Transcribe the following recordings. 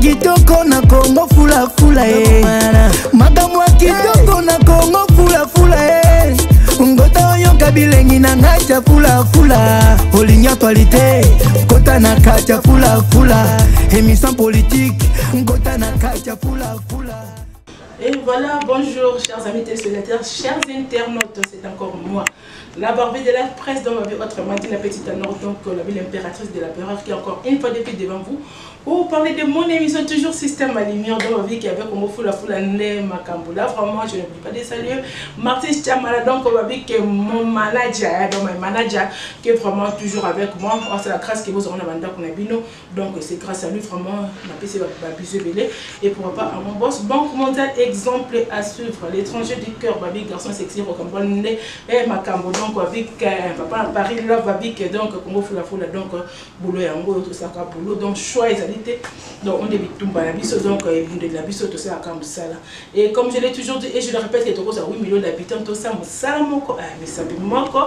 Kitoko na Kongo fulafula e, makambo ya kitoko na Kongo fulafula e. Ngota oyoka bilengi na ngai tya fulafula, olingi actualité, kota na kati ya fulafula, émission politique, ngota na kati ya fulafula. Et voilà, bonjour chers amis téléspectateurs, chers internautes, c'est encore moi, la Barbie de la presse dans ma vie, autrement dit la petite Anor, donc la ville impératrice de la peur qui est encore une fois depuis devant vous pour parler de mon émission toujours Système à lumière dans ma vie qui avec Congo Fula Fula Nde Makambo. Là vraiment, je n'oublie pas de saluer Martin Chamala, donc on va dire que mon manager, donc mon manager qui est vraiment toujours avec moi. Oh, c'est la grâce que vous aurez dans Bino. Donc c'est grâce à lui vraiment, ma PC va bisous belé. Et pourquoi pas à mon boss, Banque mondiale, exemple à suivre, l'étranger du cœur, Babi, garçon sexy, Rocambole, et Makambo, donc avec papa à Paris, là, Babi, donc Congo Fula Fula, donc boulot yango, tout ça, boulot, donc choix égalité, donc on débute tout la biso, donc de la biso, tout ça, comme ça là. Et comme je l'ai toujours dit, et je le répète, que Togo, ça 8 millions d'habitants, tout ça, ça, moko, ah, mais ça, moko,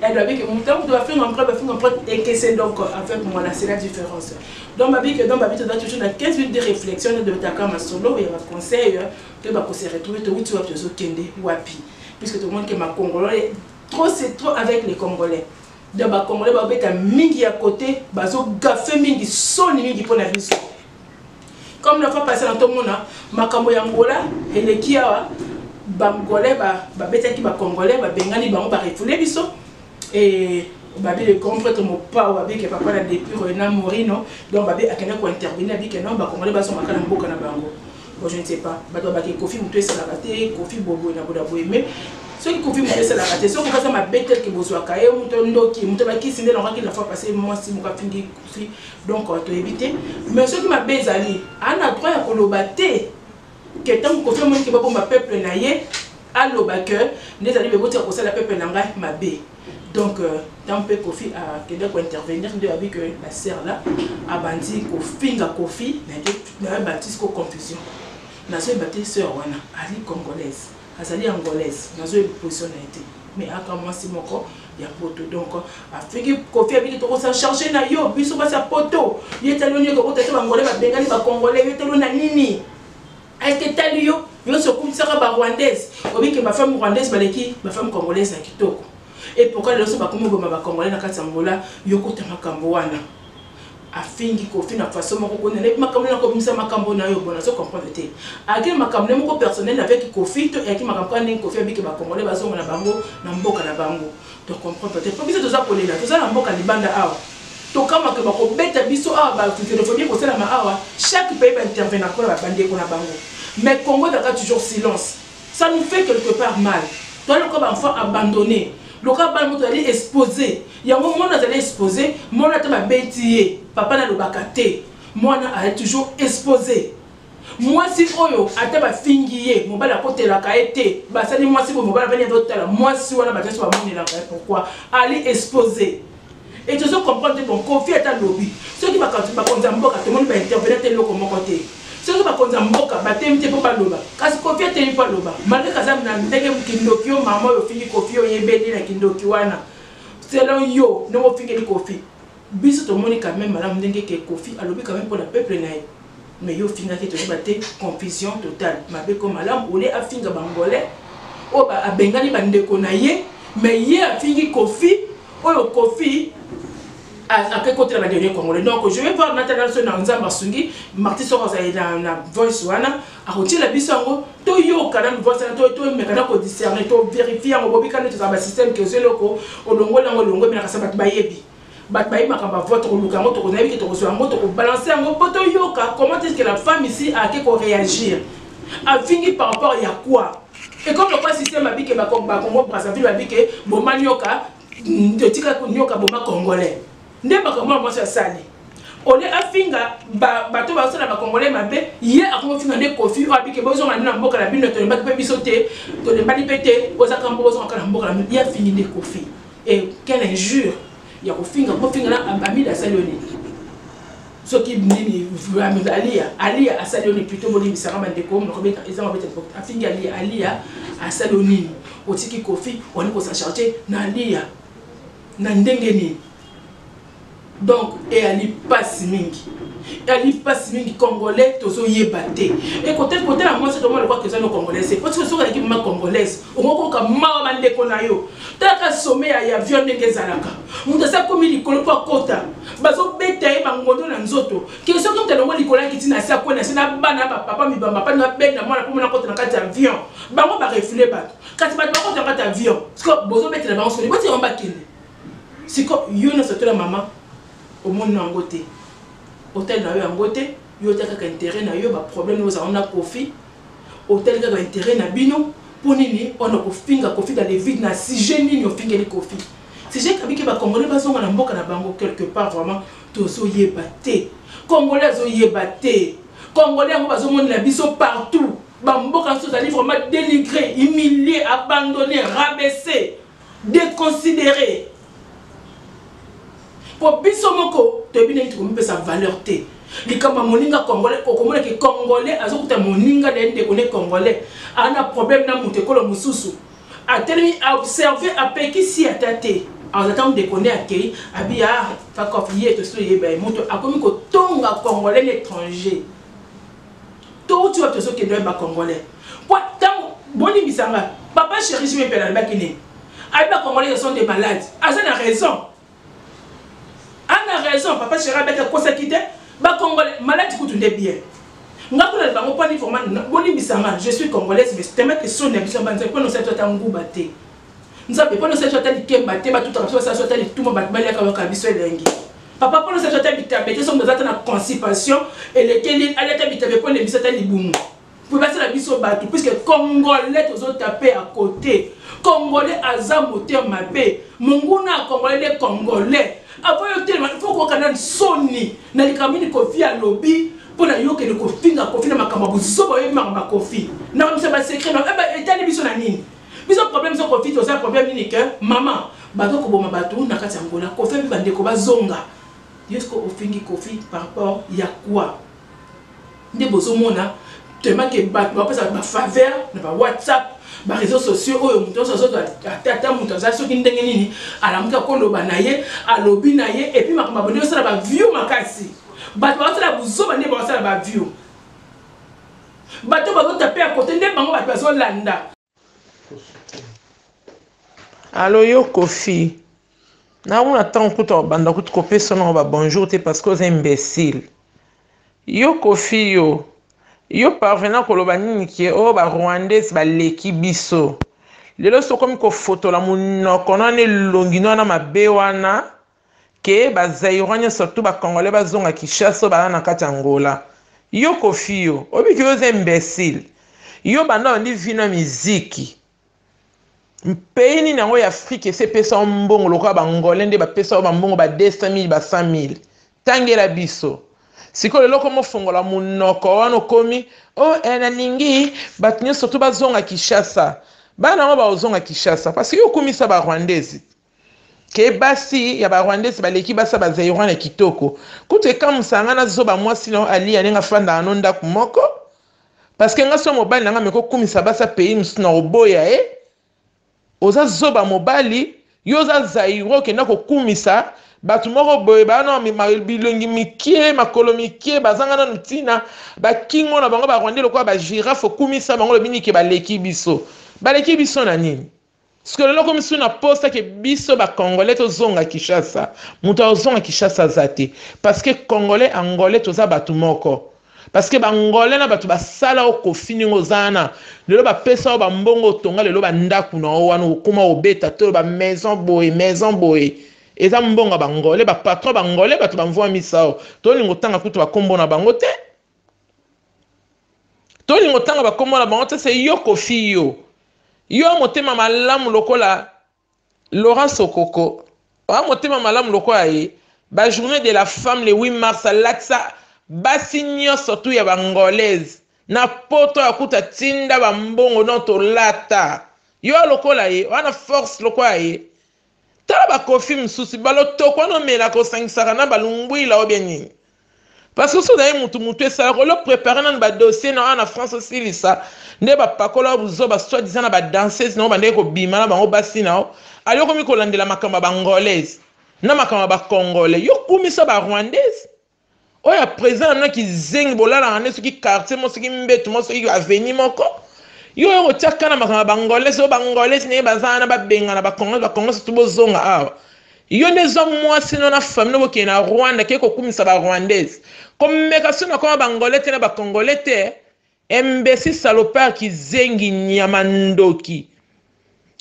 elle doit dire que mon temps doit faire un prêt, faire un prêt, et que c'est donc avec moi là, c'est la différence. Donc, ma vie, que dans ma vie, tu dois toujours dans 15 minutes de réflexion de Takama solo, il y a un conseil, tu vas se retrouver, tu vas te kende, wapi. Puisque tout le monde qui est ma Congolais, trop c'est trop avec les Congolais. Donc, les Congolais, bah, beta mingi à côté, bazo gaffe mingi, soni mingi pour la vie. Comme la fois passée dans tout le monde, makambo ya Angola, eleki awa, ba Angolais, ba betaki ba Congolais, ba bengani bango, ba refoulé biso. Et babi le grand prêtre mopao babi ke papa na depuis Renan Morino, donc babi akenda ko intervenir babi ke non ba Congolais ba songa kana mboka na bango. Bon, je ne sais pas, bato ba ke Kofi mutu esalaka te, Kofi bobo na boda boye, mais soki Kofi mutu esalaka te, soki kasa mabe tel ke bozwaka ye mutu ndoki, mutu bakisi nde nangaki la fois passée mwasi moko afingi Kofi, donc toyebi te. Mais soki mabe ezali, ana droit ya koloba te ke ntango Kofi amoni ke babomba peuple na ye, aloba ke nde ezali beboti ya kosala peuple na ngai mabe. Donc, tant que Kofi a kende ko intervenir, nde abi que la sœur là abandi ko finga Kofi, na baptiste ko confusion. Nazo baptiste sœur wana, ali congolaise, azali angolaise, nazo position na été. Mais aka mwasi moko ya poto. Donc afingi Kofi abiki toko s'en charger na yo, biso basi ya poto. Ye tali nyoka ko tata bangolais ba bengani ba congolais, ye tali na nini? Est-ce que tali yo, yo so kumisaka ba rwandaise, obiki ba femme rwandaise baleki ba femme congolaise na kitoko. Et pourquoi les autres bakomi boma ba congolais na kati ya Angola, yo kota makambo wana? Afingi Kofi na façon moko kona na makambo na kobimisa makambo na yo bona so comprendre te. Ake makambo na moko personnel avec Kofi to yaki makambo kana ndenge Kofi abiki ba congolais bazonga na bango na mboka na bango. To comprendre te. Po biso toza kolela, toza na mboka libanda awa. Tokama ke bakobeta biso awa ba xénophobie kosalama awa, chaque pays ba intervenir pour la bandeko na bango. Mais Congo ezalaka toujours silence. Ça nous fait quelque part mal. Toi le comme enfant abandonné, le cas bal moto ali exposé. Yango mona azali exposé, mona ta ba beti papa na lobaka te. Mwana a toujours exposé. Mwasi oyo ata ba fingi ye, mobali akotelaka ye te. Basali mwasi bo mobali bani azotala mwasi wana bato nyonso bamonelaka ye pourquoi? Ali exposé. Et tu dois comprendre bon Kofi ata lobby. Ceux qui bakonzi bakonzi mboka tout le monde ba intervenir te loko moko te. Ceux qui bakonzi mboka ba temi te po ba loba. Kasi Kofi atemi po loba. Malgré kaza na ndenge kindoki yo mama yo fingi Kofi yo yebeli na kindoki wana. Selon yo ndongo fingeli Kofi. Biso tomoni quand même malamu ndenge ke Kofi alobi quand même pour la peuple na ye. Mais yo fingaki toyeba te confusion totale. Mabe ko malamu ole afinga bangolais oyo ba abengani bandeko na ye, mais ye afingi Kofi oyo Kofi ake kotela ba dernier congolais. Donc je vais voir Nathalie Also na Nzamba Sungi, Martin Soko azali na voice wana, akotiela biso yango, toyoka na voice wana, toyemeka na kodiscerner, tovérifie yango, bobika nde tozala ba système ke ozwi eloko, olongoli yango, olongoli na kasa bato bayebi. Bato bayebi makambo ya vote, tokoluka yango, tokozwa yebi ke tokozwa yango, tokobalancer yango, po toyoka comment est-ce que la femme ici ake koréagir. Afingi par rapport ya quoi? Et comme le système abike ba Congo Brazzaville abike boma nyoka, totika nyoka boma congolais. Nde makambo mwasi asali. Ole afinga bato basala ba congolais mabe, ye akomi finga nde Kofi oyo abike bozonga na mboka na bino, tolembaki mpe biso te, tolembaki mpe te, ozaka mboka bozonga na mboka na bino, ye afingi nde Kofi. Et quelle injure ya kofinga, kofinga na Amida asali yo nini? Soki nini, Alia, Alia asali yo nini? Plutôt bolimbisaka bandeko, monoko beta, eza mabeta, afingi Alia, Alia asali yo nini? Otiki Kofi, wani kosa charger na Alia na ndenge nini? Donc eyali pasi mingi. Yali mpasi mingi, Congolais tozoyeba te. Ekote kotala mwasi, tomona lokola eza no Congolaise, po soki alaki mama congolaise, okokoka mawa bandeko na yo. Talaka sommet ya avion ndenge ezalaka, moto asi akomi likolo mpo akota, bazobeta ye bangondo na nzoto ke soki moto alongo likolo akiti na se, akwei na se na bana, bapapa mibamba pani babenda mwana mpo mona akota na kati ya avion. Bango barefule bato, kasi bato bakota na kati ya avion. Siko bozobetela bango soni, botika bango bakende. Siko yo nyonso tola mama, omoni yango te, otali na yo yango te. Yo otali kaka intérêt na yo, baproblème oyo ozala na Kofi, otali kaka intérêt na bino. Mpo nini wana kofinga Kofi dans le vide? Na sujet nini ofingeli Kofi? Sujet kabiki Bacongolais bazonga na mboka na bango. Quelque part vraiment tozoyeba te, Congolais azoyeba te. Congolais yango bazomonela biso partout, bamboka nyonso ozali vraiment dénigré, humilié, abandonné, rabaissé, déconsidéré, po biso moko toyebi ndenge tokomipesa valeur te. Likambo ya moninga Congolais, okomonaki Congolais azokuta moninga na ye, ndeko ne Congolais ana problème na moto ekolo mosusu, atelemi, aobserve, apekisi ata te. Aza ntango ndeko nde akei, abi ah, fakof ye tosi toyeba ye. Moto akomi kotonga Congolais na étranger. Touti wapi? Tozokende wapi, Bacongolais? Po ntango bolimbisanga, papa chéri Jimi Mpela alobaki nini? Abi Bacongolais sont des malades. Aza na raison, ana raison. Papa chéri abaki, akosaki te. Bacongolais maladi kutu nde bien. Nga kuna bango mpani vraiment bolimbisanga, je suis congolaise, mais tellement que soni na biso banzambe, mpona osali to ata nguba te, Nzambe, mpona osali to ata likemba te, batutaka biso, basala so ata lituma, bato baliaka yoka biso elengi. Papa, mpona osali to ata bitabe te, soki aza ata na constipation elekeli, alia ata bitabe mpo elembisa ata libumu, po basala biso bato. Puisque Congolais tozotape à côté, Congolais aza moteur mabe, monguna ya Congolais nde Congolais. Avant yo telema, il faut koyoka nani soni na likambo nini Kofi alobi mpo na yo okende kofinga Kofi na makambo ya buzoba. Oyebi makambo ya Kofi na biso, basecret etali biso na nini? Biso problème so Kofi, toza problème nini ke mama bato koboma bato na kati ya Ngola? Kofi abi bandeko bazonga. Yo siko ofingi Kofi par rapport ya quoi? Nde bozomona tellement ke bato bapesa bafaveur na bawhatsapp, baréseaux sociaux oyo, moto nyonso azozwa ata ata moto aza soki ndenge nini, alamuki akoloba na ye, alobi na ye, et puis makambo abonde osala baview makasi. Bato bazosala buzoba nde bazosala baview, bato bazotape ya kote nde bango bato bazolanda. Alo yo Kofi, naomona ntango kuta obanda kutu kopesa nango babonjour te, parce que oza imbécile. Yo Kofi, yo parvenant koloba nini ke oyo Barwandais baleki biso? Lelo so okomi kofotola monoko na wana, elongi na wana mabe wana ke Bazaïrois nyonso tu, Bacongolais bazonga Kinshasa oyo baza na kati ya Ngola. Yo Kofi, yo obiki, yo oza imbécile. Yo banda bandi vino ya miziki, pays nini yango ya Afrique esi epesa yo mbongo lokola Bangolais nde bapesa yo bambongo ba 200 000, ba 100 000? Tangela biso sikoyo. Lelo komi ofongola monoko wana, okomi o oh, eh, nalingi bato nyonso tu bazonga Kinshasa. Bana yango baozonga Kinshasa parce que yo okumisa Barwandais ke basi ya Barwandais baleki basi ya Bazaïrois na kitoko. Kutu ekamusaka nga nazoba mwasi na yo Alia ndenge afandaka no ndako moko, parce que nga so mobali na nga meko okumisa basi ya pays mosusu na koboya ye. Oza zoba mobali, yo oza Zaïrois, okenda kokumisa bato moko boye baa na bilongi mike, makolo mike, bazanga nanu ntina, bakingo na bango Barwandais lokola bagirafe. Okumisa bango, lobi nini ke baleki biso? Baleki biso na nini? Sikoyo lelo komi su na posa ke biso Bacongolais tozonga Kinshasa. Moto azonga Kinshasa aza te, parce que Congolais, Angolais toza bato moko, parce que Bangolais na bato basala oyo Kofi ndenge oza wana lelo, bapesa oyo bambongo, otonga lelo bandako na yo wana, okóma obeta to bamaison boye, maison boye, eza mbongo ya Bangolais, bapatron Bangolais, bato bamvwamisa oyo. Tolinga otanga kutu bakombo na bango te, tolinga otanga bakombo na bango te. Se yo Kofi, yo motema malamu lokola Laurent Sokoko, oya motema malamu lokola ye, bajournée de la femme le 8 mars, alatisa basi nyonso tu ya Bangolaise na poto ya kuta, tinda bambongo non tolata. Yo lokola ye wana, force lokola ye. Tala bakofi mosusu, balotoko wana omelaka, osangisaka na balungwila obie nini? Parce que so ozali mutu, mutu esalaka olo prépare nanu badossier na wana na France, osilisa nde bapakola buzoba, soit disant na badanseuse na yo bandeki kobima na bango basi na yo. Ali okomi kolandela makambo ya Bangolaise na makambo ya Bacongolais. Yo kumisa Barwandais. Oyo ya president na bino kizengi bolalaka nde soki quartier moko soki mbetu moko soki avenue moko. Yo oyo kotia kana makambo ya bangolais oyo bangolais ndenge baza wana babengana bacongolais bacongolais surtout bozonga awa. Yo nde zwa mwasi no na famille no bokende na Rwanda ke kokumisa ba rwandaise. Komeka so na koma bangolais te na bacongolais te. Imbecile salopard kizengi nyama ndoki.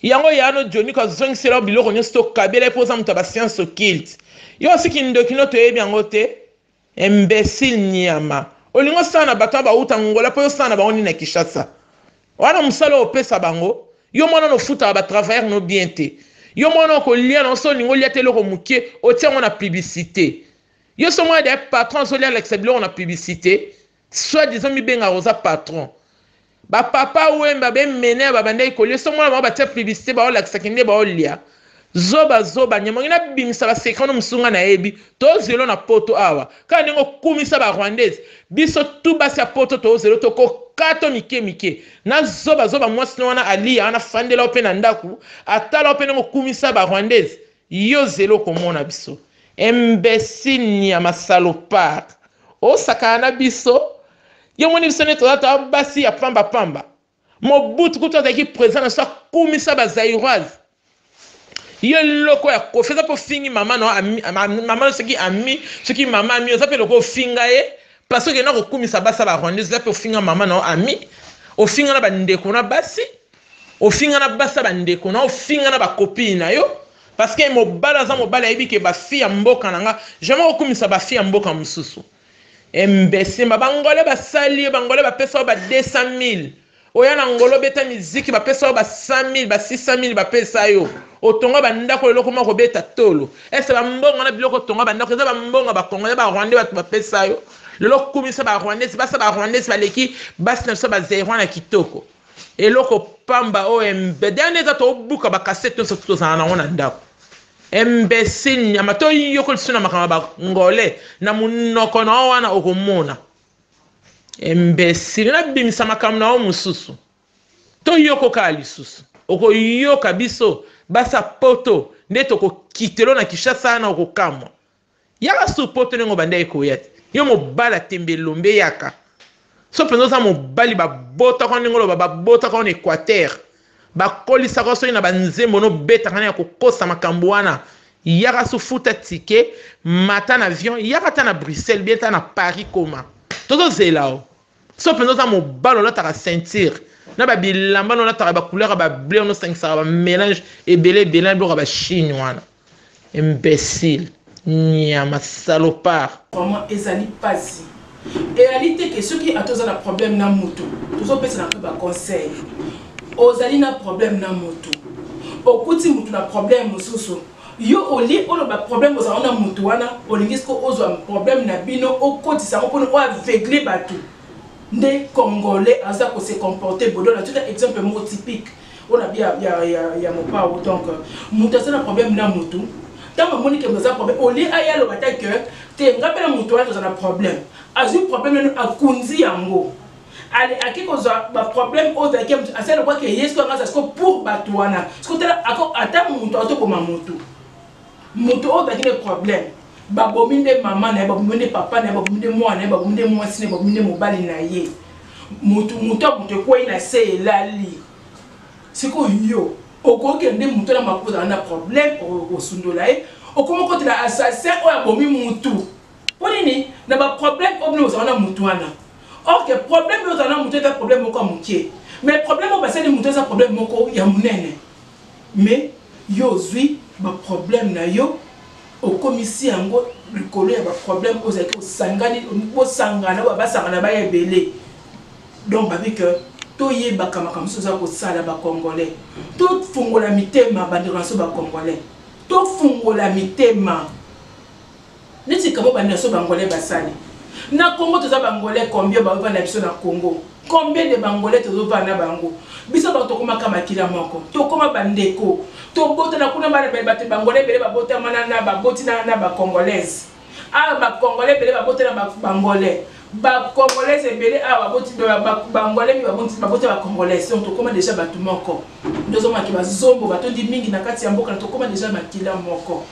Yango ya no Johnny azongisela yo biloko nyonso tokabela ye mpo oza moto ya ba science occulte. Yo osi kindoki no toyebi yango te. Imbecile nyama. Olingi osala na bato bauta Angola mpo yo osala na bango nini na Kinshasa? Wana mosala oyo opesa bango, yo mwana ofutaka ba travailleur no bien te. Yo mwana okolia na oso olingi olia te eloko moke, otia yango na publicité. Yo so mwana de patron azolia alakisa biloko na publicité. Soit disant mibengaka oza patron. Ba papa wemba be mener ba bandaki kolia so mwana bango batia publicité baolakisaki nde baolia. Zoba zoba nyama ngi nabimisa ba secret no mosusu nga nayebi tozelo na poto awa kaka ndenge okumisa ba rwandaise biso tu basi ya poto tozelo tokokato mike mike na zoba zoba mwasi no wana aliya wana fandela yo mpe na ndako atala yo mpe ndenge okumisa ba rwandaise yo zelo okomona biso imbecile nyama salopard osakana na biso yo moni biso nde toza toa basi ya pamba pamba Mobutu kutu azalaki président na biso akumisa ba zairoise yo eloko ya kofi eza mpo ofingi mama na mama na soki ami soki mama ami oza mpe eloko ofinga ye parce que okenda kokumisa basi ya ba rwandais oza mpe ofinga mama na yo ami ofinga na bandeko na basi ofinga na basi ya bandeko na ofinga na bakopine na yo parce que mobali aza mobali ayebi ke bafi ya mboka na nga jamais okumisa bafi ya mboka mosusu. Imbecile, ba bangolais basali yo, bangolais bapesa yo ba 200 000. Oya na ngolo beta miziki bapesa yo ba 100 000, ba 600 000 bapesa yo. Otonga ba ndako lelo koma kobeta tolo. Est-ce ba mbongo na biloko otonga ba ndako eza ba mbongo ba congolais ba rwandais bato bapesa yo. Lelo kumisa ba rwandais, basa ba rwandais baleki basi na biso ba zaïrois na kitoko. Eloko pamba oyo dernier eza tobuka ba cassette nyonso tozala nango na ndako. Imbecile nyama to yoko lisusu na makambo ya ba ngolais na munoko na yo wana okomona. Imbecile na bimisa makambo na yo mosusu. To yoko kaka lisusu. Okoyoka biso basa poto nde tokokitelo na Kinshasa wana okokamwa. Yaka su poto ndenge obandaki koya te. Yo mobali atembe elombe yaka. So mpenza oza mobali babotaka ndenge oloba babotaka na Equateur. Bakolisaka soki na banzembo nobetaka na ya kokosa makambo wana. Yaka su futa ticket, mata na avion, yaka ata na Bruxelles bien ata na Paris koma. Tozozela o. So mpenza oza mobali olataka ceinture na ba bilamba nolataka ba couleur ya ba bleu nosangisaka ba mélange ebele ebele na biloko ya ba chine wana. Imbecile, nyama, salopard. Vraiment ezali pasi. Eyali te ke soki ata oza na problème na mutu, tozopesa na ba conseil. Ozali na problème na mutu. Okuti mutu na problème mosusu. Yo olie oloba problème ozala na mutu wana, olingi siko ozwa problème na bino okotisa yango mpona o aveugle bato. Nde congolais aza ko se comporter bodo na tika exemple moko typique. oyo na ya, ya, ya, ya mopao. Donc moto aza na problème na motu, ntango amoni ke aza problème, olie aya aloba ta ke te nga mpe na motu wana toza na problème, azwi problème nano akunzi yango ale ake kozwa baproblème oyo ozalaki motu asali lokola ke ye sikoyo anga aza sikoyo pour bato wana sikoyo tala ata motu atokoma motu moto oyo ozalaki na problème babomi nde mama na ye, babomi nde papa na ye, babomi nde mwana na ye, babomi nde mwasi na ye, babomi nde mobali na ye. Motu motu ya moto ekwei na se elali. Sikoyo yo okoki nde motu na makoki ozala na problème okosundola ye, okoma okotela assassin oyo abomi motu mpo nini na baproblème oyo bino ozala na motu wana. Or que problème oyo ozala na motu eza problème moko ya moke, mais problème oyo basali motu eza problème moko ya monene. Mais yo ozwi baproblème na yo okomisi yango likolo ya baproblème oyo ozalaki osangani bosangana oyo basangana baya ebele. Donc babi ke toyebaka makambo mosusu oza kosala bacongolais, tofungola mitema bandeko na biso bacongolais, tofungola mitema neti kamo bandeko na biso bangolais basali na Congo. Toza bangolais combien baovanda biso na Congo? Combien de bangolais tozovanda na bango? Biso bato tokomaka makila moko, tokoma bandeko, tobotana kuna bato bangolais ebele babotama na baboti na bacongolaise awa, bacongolais ebele babotana bangolais, bacongolaise ebele awa baboti bangolais mingi baboti bacongolaise. Donc tokoma déjà bato moko, nde ozomaki bazombo batondi mingi na kati ya mboka na tokoma déjà makila moko.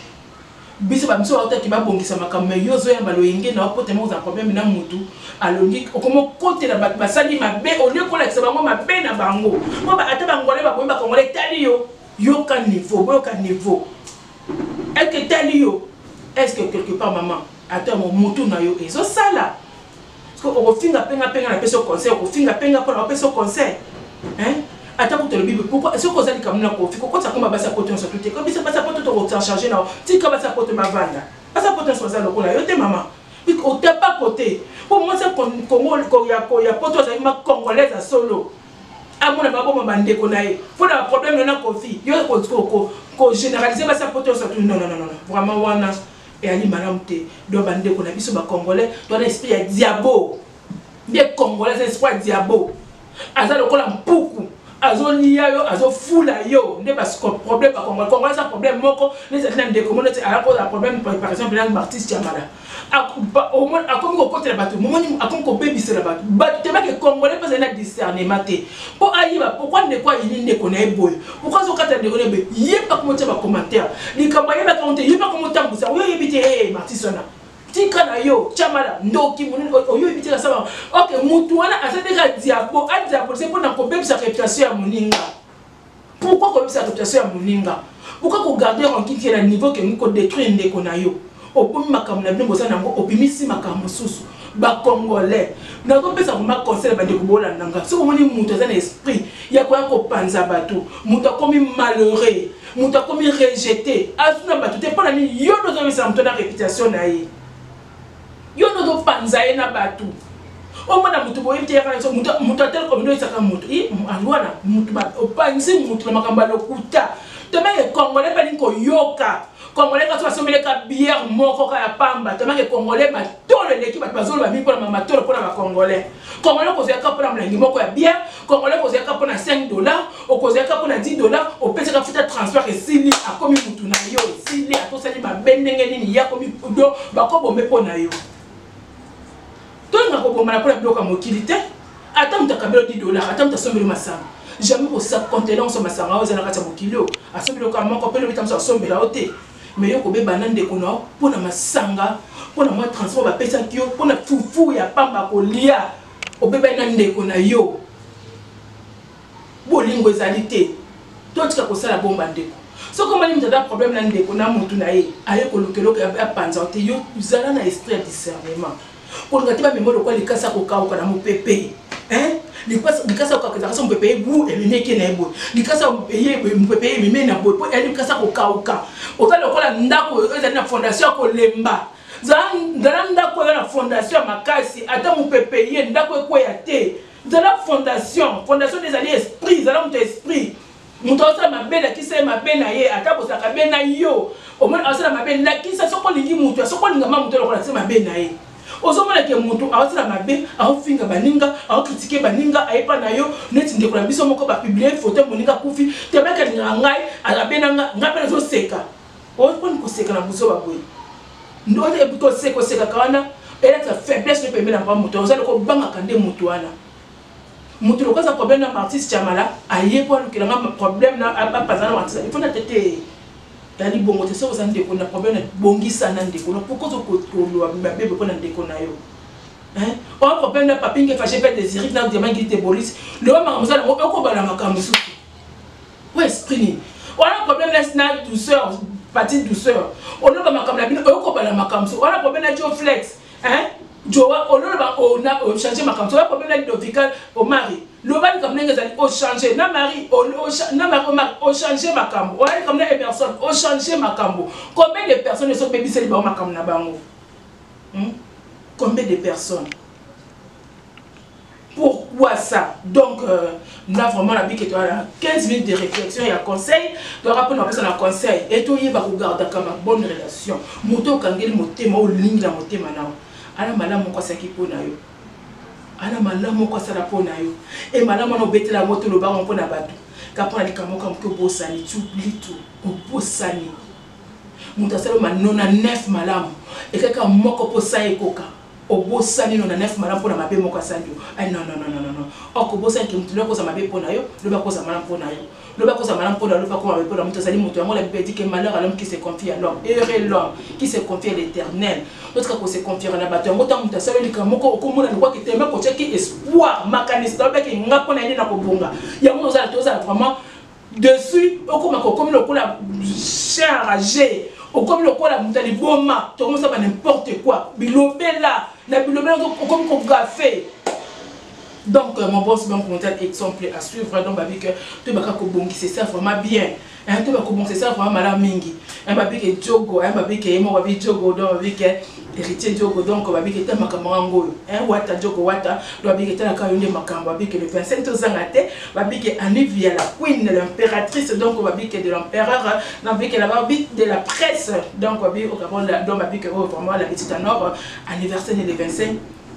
Biso ba biso bautaki babongisa makambo, mais yo ozoyamba loyenge na yo po tellement oza problème na mutu alongi, okoma okotela bato basali mabe olie kolakisa bango mabe na bango po ata bangolais babomi bakongolais etali yo. Yoka niveau, boyoka niveau, eke etali yo. Est ce que quelque part, maman, ata momutu na yo ezosala? Parce que okofinga penga penga, napesi yo conseil, okofinga penga mpona opesi yo conseil, hein? Ata kutu olobi pourquoi, soki oza likambo na Kofi, kokotisa komba basi ya poto nyonso tu te. Ko biso basi ya poto tokos'en charge na tika basi ya poto bavanda. Basi ya poto nyonso baza lokola yo te, mama. Otapa kote po mwasi ya Kongo ya poto azali ma congolaise ya solo, amona baboma bandeko na ye mpo na baproblème na Kofi. Yo kogénéraliser basi ya poto nyonso tu, non, non, non, vraiment wana eyali malamu te. Donc bandeko na biso bacongolais, towana esprit ya diabo nde. Congolais aza esprit ya diabo, aza lokola mpuku, azolia yo, azofula yo nde problème. Bacongolais, congolais aza problème moko neti azali na ndeko mo neti akoza problème, par exemple na artiste Jamala, akomi kokotela bato, momoni akomi kobebisela bato. Bato tebake congolais mpe azali na discernement te mpo ayeba pourquoi ndeko ayini ndeko na ye boye, pourquoi azokata ndeko na ye boye. Ye mpe akomotia bacommentaire, likambo ayebaka ngo te, ye mpe akomotambwisa. Oyo oyebi te, e artiste wana, tika na yo Chamala, ndoki monene oyo oyebi te kasaba. Ok, mutu wana aza ndenge adiabo, adiabolise mpona kobebisa réputation ya moninga. Pourquoi kobebisa réputation ya moninga? Pourquoi kogarder rancune na niveau ke kodétruire ndeko na yo? Obomi makambo na bino boza nango, obimisi makambo mosusu. Bacongolais, nazopesa vraiment conseil na bandeko bolanda nga. Soki omoni moto aza na esprit ya koya kopanza bato, moto akomi malheureux, moto akomi rejeté, azuna bato te. Mpona nini yo nde ozobebisa moto na réputation na ye? Yo nde ozopanza ye na bato. Omona moto boyebi te, yaka na moto atali komindo esaka moto wana, moto opanzi moto na makambo ya lokuta. Tomeke congolais mpe alingi koyoka congolais kasi basombeleka bière moko kaka ya pamba. Tomeke congolais matolo eleki, bato bazoloba mingi mpona matolo, mpona bacongolais. Congolais okozwaka mpona molangi moko ya bière, congolais okozwaka mpona 5 $, okozwaka mpona 10 $, opesaka futa transport, esili, akomi mutu na yo, esili. Atosali mabe ndenge nini, ye akomi do bakobombe mpo na yo. Tolinga kobomana mpona biloko ya mokili te. Ata moto akabeli 10 $, ata moto asombeli masanga, jamais kosa contenant so masanga oyo eza na kati ya mokili oyo. Asombeli oka moko mpe lobi ta moso asombela yo te, mais yo kobeba na ndeko na yo mpona masanga, mpona mwa transport bapesaki yo, mpona fufu ya pamba kolia, obebani na ndeko na yo. Bolingo ezali te. Totika kosala bomba ndeko. Soki omoni moto aza problème na ndeko na motu na ye, aye koluka eloko apanza te. Yo zala na esprit ya discernement. Kolinga te bamemo lokola likasa kokauka na mopepe. Likasa kokauka ezalaka so mopepe ebu ememi eke na ye boye, likasa eye mopepe ememi na boye, mpo eyali likasa kokauka. Oza lokola ndako oyo ezali na fondation ya kolemba. Zala ndako oyo na fondation ya makasi, ata mopepe ye, ndako ekweya te. Zala fondation. Fondation nde ezali esprit. Zala moto ya esprit. Moto azosala mabe, lakisa ye mabe na ye. Ata bozalaka be na yo, omoni azosala mabe, lakisa. Soki olingi moto, soki olinga ma moto, lokola lakisa mabe na ye. Ozomona ke moto aosala mabe, aofinga baninga, aocritiquer baninga, ayepa na yo neti ndeko na biso moko bapublier photo moninga akufi te, baki alingaka ngai, abe na nga, ngai mpe nazoseka. Oponi koseka na buzoba boye? Koseka, osekaka wana elakisa faiblesse no pembeni na mpa moto. Oza loko obangaka nde moto wana. Moto lokola aza problème na artiste Chamala, aye po alukela nga problème na apanza na artiste, il faut na tete yali bongo te. Soki oza ndeko na problème na bongisa na ndeko na. Pourquoi ozokoloba mabe mpo na ndeko na yo? Oya problème na Papi Ngefa, mpe Désiré na Diamant Ngili te, Bolis loba makambo oza nango, okobala makambo mosusu po esprit nini wana? Problème na douceur, partie douceur, oloba makambo na bino, okobala makambo mosusu wana. Problème na Joe Flex, hein, Joa, ololoba ochange makambo. Oya problème na Lidovical Omari, loba likambo ndenge ezali, ochange na Marie, na Marie Omari, ochange makambo. Oya likambo na Emerson, ochange makambo. Combien de personnes ezobebiseli bango makambo na bango, Combien de personnes? Pourquoi ça? Donc là vraiment na bike toala 15 minutes de réflexion ya conseil toyaka mpona kopesa na conseil e toyeba kogardaka ba bonne relation. Moto okangeli motema, olingi na motema nao, ala malamu moko asalaki mpo na yo, ala malamu moko asala mpo na yo, e malamu wana obetela yango, tolobaka mpo na bato ka mpona likambo moko moke, obosani, tu oublies tout, obosani. Moto asali ma 99 malamu, ekaka moko mpo sa ekoka, obosani 99 malamu mpona mabe moko asali yo. Ay, non, non, non, non, non, okobosani ke motu lobi akoza mabe mpo na yo, lobi akoza malamu mpo na yo. Loba kozala malamu mpo na loba koma mpo na moto azali moto yango. La Bible dit que malheur à l'homme qui se confie à l'homme, heureux l'homme qui se confie à l'Éternel. Totika kose confier na bato yango. Ntango moto asali likambo moko, okomona lokwaki tema kotiaki espoir, makanisi na obeki nga mpo na ye nde na kobonga yango. Ozala, tozala vraiment dessus. Okomaka, okomi lokola chien enragé, okomi lokola moto ya liboma, tokomosala ba n'importe quoi, bilobela na bilobela, okomi kogaffer. Donc mon boss, Banque Mondiale, exemple à suivre. Donc babi que toyebaka kobongisa ça vraiment bien, hein, toyeba kobongisa ça vraiment malamu mingi, hein. Babi ke Diogo, hein, babi ke ye moko, babi Diogo, donc babi ke Héritier Diogo, donc babi ke ta makambo yango oyo, hein, Wata Diogo Wata. Donc babi ke talaka yo nde makambo. Babi ke le 25 tozanga te. Babi ke aniv ya la queen, l'impératrice, donc babi ke de l'empereur, babi ke la babi de la presse, donc babi okabon. Donc babi ke oyo vraiment la petite en or, anniversaire le 25,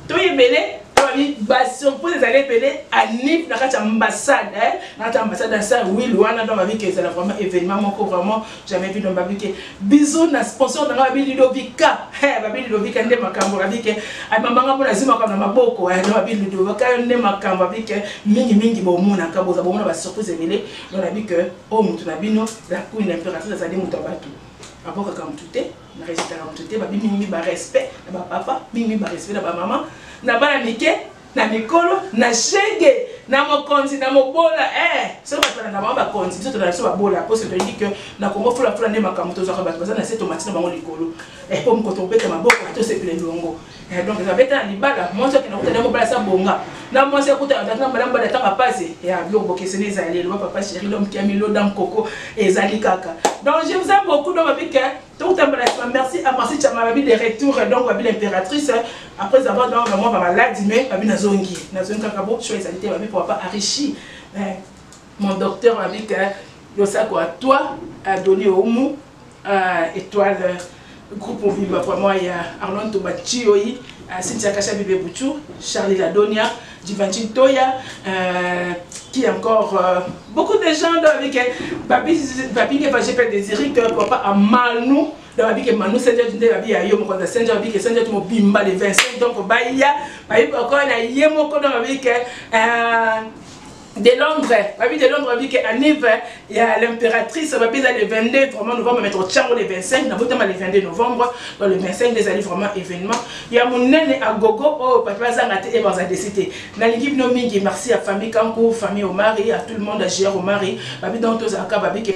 toyebele. Babi basurprise ezali ebele. Anif na kati ya ambassade, na kati ya ambassade ya sa wil wana. Donc babi ke ezala vraiment événement moko vraiment jamais vu. Donc babi ke bisou na sponsor na nga, babi Ludovika, babi Ludovika nde makambo. Babi ke amamanga mpona azwi makambo na maboko. Donc babi Ludovika nde makambo. Babi ke mingimingi bomonaka, boza bomona basurprise ebele. Donc babi ke oyo motu na bino, la queen, l'impératrice, azali moto ya bato, abokaka motu te, na rejetaka motu te. Babi mingi barespect na bapapa, mingi barespect na bamama, na bana mike, na mikolo, na shege, na mokonzi, na mobola. Soki bato balanda bango bakonzi, biso tozala biso babola, po toyebi ke na Kongo fulafula nde makambo. Tozwaka bato baza na se, tomati na bango likolo po mokoto kobeta maboko, tosepela elongo. Donc babeta na libala, mwasi akenda kuta mobala sa bonga na mwasi akuta na mbala mbala tanga pasi ya biloko bokeseni ezali. Eloba papa chéri, l'homme qui a mis l'eau dans coco, ezali kaka. Donc je vous aime beaucoup. Donc babi ke tokutambala nsima. Merci à Marci Chama, babi de retour. Donc babi l'impératrice, après avoir donc moi bamaladi, mais babi nazongi, nazongi kaka bo choix ezali te. Babi papa Arichi, mon docteur, babi ke losako à toi, Adoni Oumu, étoile, groupe mobimba vraiment ya Arlon Toba Chioi, Cynthia Kasha, Bébé Bouchou, Charlie Ladonia, Jivanchi Toya, qui encore, beaucoup de gens. Donc avec Babi, Babi Ngefa, j'ai désiré que papa a Manu, donc babi ke Manu Senja nde babi ya yo mokonzi Senja, babi ke Senja mobimba le 25. Donc baya babi encore na ye moko. Donc babi ke de Londres, babi de Londres, babi ke anive ya l'impératrice, babi eza le 22 vraiment novembre, mais totiango le 25. Nabotama le 22 novembre, donc le 25 ezali vraiment événement ya monene agogo oyo bato bazanga te e baza desi te. Nalingi bino mingi. Merci à famille Kanku, famille Omari, à tout le monde, à Gr Omari, babi. Donc tozalaka, babi ke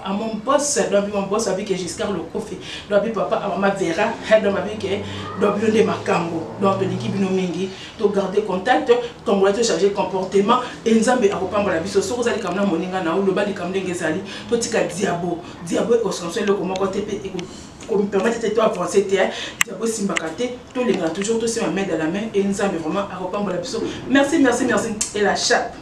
à mon boss, donc mon boss, babi ke Giscard Lokofi, donc papa à mama Vera, donc babi ke donc bino nde makambo. Donc tolingi bino mingi, togarde contact. Congolais, tochange comportement e Nzambe akopambola biso. Soki oza likambo na moninga na oloba likambo ndenge ezali, totika diabo. Diabo ekosanso eloko moko te mpe kopermettre te to avancer te. Diabo esimbaka te. Tolingana toujours, tosima main dans la main e Nzambe vraiment akopambola biso. Merci, merci, merci et la chape.